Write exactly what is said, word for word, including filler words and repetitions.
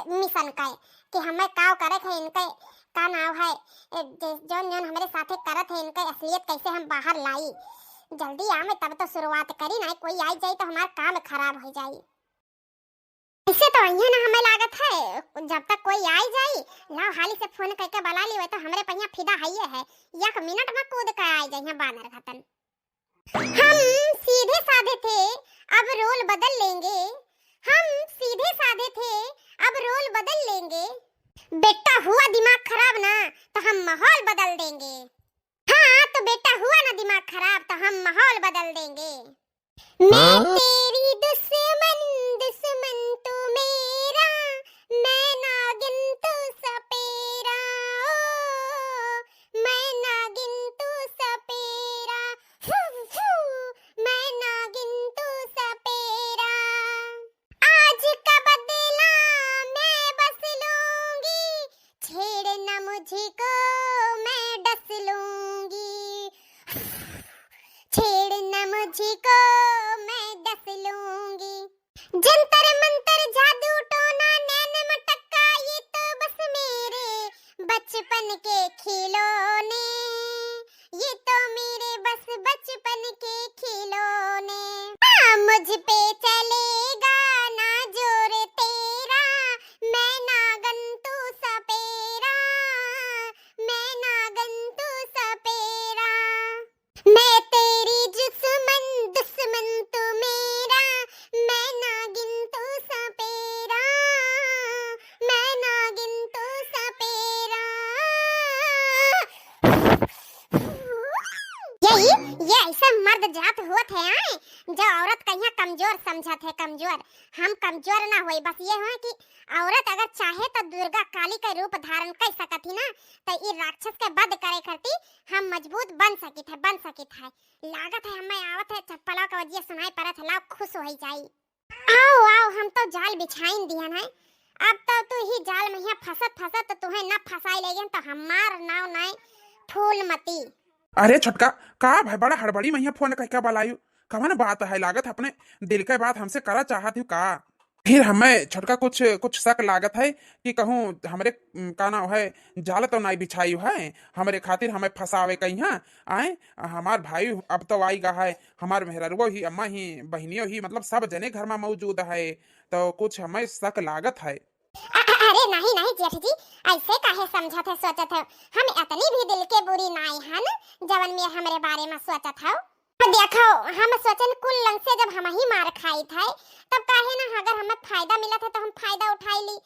मिशन के कि हमें काव करे है, इनके का नाव है, ए, जे-, जौन जौन हमरे साथे करत है, इनके असलियत कैसे हम बाहर लाई। जल्दी आवे तब तो शुरुआत करी, नहीं कोई आई जाई तो हमार काम खराब हो जाई। ऐसे तो अइहे ना हमें लागत है, जब तक कोई आई जाई, लाओ हाली से फोन करके बुला ली, वह तो हमरे पहिया फिदा हइये है, एक मिनट में कूद के आई जाइए बानर घतन। हम सीधे साधे थे, अब रोल बदल लेंगे। हम सीधे साधे थे, अब रोल बदल लेंगे। बेटा, हुआ दिमाग खराब ना, तो हम माहौल बदल देंगे। हाँ, तो बेटा, हुआ ना दिमाग खराब, तो हम माहौल बदल देंगे। मैं हाँ? तेरी दुश्मन, दुश्मन तू मेरा, मैं नागिन तू सपेरा, ओ, मैं नागिन तू सपेरा, फू, फू, मैं नागिन तू सपेरा। आज का बदला मैं बस लूंगी, छेड़ न मुझको मैं डस लूंगी, छेड़ न मुझको मैं डस लूंगी। जंतर मंतर जादू टोना नैन मटक्का, ये तो बस मेरे बचपन के खिलौने, ये तो मेरे बस बचपन के खिलौने। हाँ, मुझ पे चलेगा ना जोर तेरा, मैं नागन तू सपेरा, मैं नागन तू सपेरा। मैं तेरी दुश्मन, दुश्मन तू मेरा, मैं नागिन तू सपेरा, मैं नागिन तू सपेरा। यही, ये ऐसे मर्द जात होत है, आए, जो औरत कहिया कमजोर समझत है, कमजोर। हम कमजोर ना होई, बस ये होए कि औरत अगर चाहे तो दुर्गा काली का रूप धारण कर सकत ही ना, तो ई राक्षस के वध करे करती हम मजबूत बन सकित है, बन सकित है। लागत है हमें आवत है चप्पला का वजिया सुनाई पड़त है, लाओ खुश होई जाई। आओ, आओ, हम तो जाल बिछाइन दिहन है। अब तो तू ही जाल में हियां फंसत फंसत तो तुहें ना फंसाई लेगेन तो हमार नाव नाय फूलमती। अरे छोटका, का भाई बड़ा हड़बड़ी में हियां फोन कइके बलायु? कवन बात है? लागत अपने दिल के बात हमसे करा चाहत हूँ का? फिर हमें छोटका कुछ, कुछ शक लागत है कि कहूँ हमरे, उम, का नाव है, जाल तो नाई बिछायु है, हमरे खातिर हमें फंसावे कहीं है। आए, हमार भाई अब तो आई गा है, हमार मेहररुओ ही, अम्मा ही, बहिनियो ही, मतलब सब जने घर में मौजूद है, तो कुछ हमें शक लागत है। अ-, अ-, अरे नहीं, नहीं जेठ जी, ऐसे काहे समझत है, सोचत है? हम इतनी भी दिल के बुरी नाई हन, जवन में हमरे बारे में सोचत हौ। तो देखो, हम सोचन कुल लंग से जब हम ही मार खाइत है, तब काहे ना, अगर हमें फायदा मिलत है तो हम फायदा उठाई ली।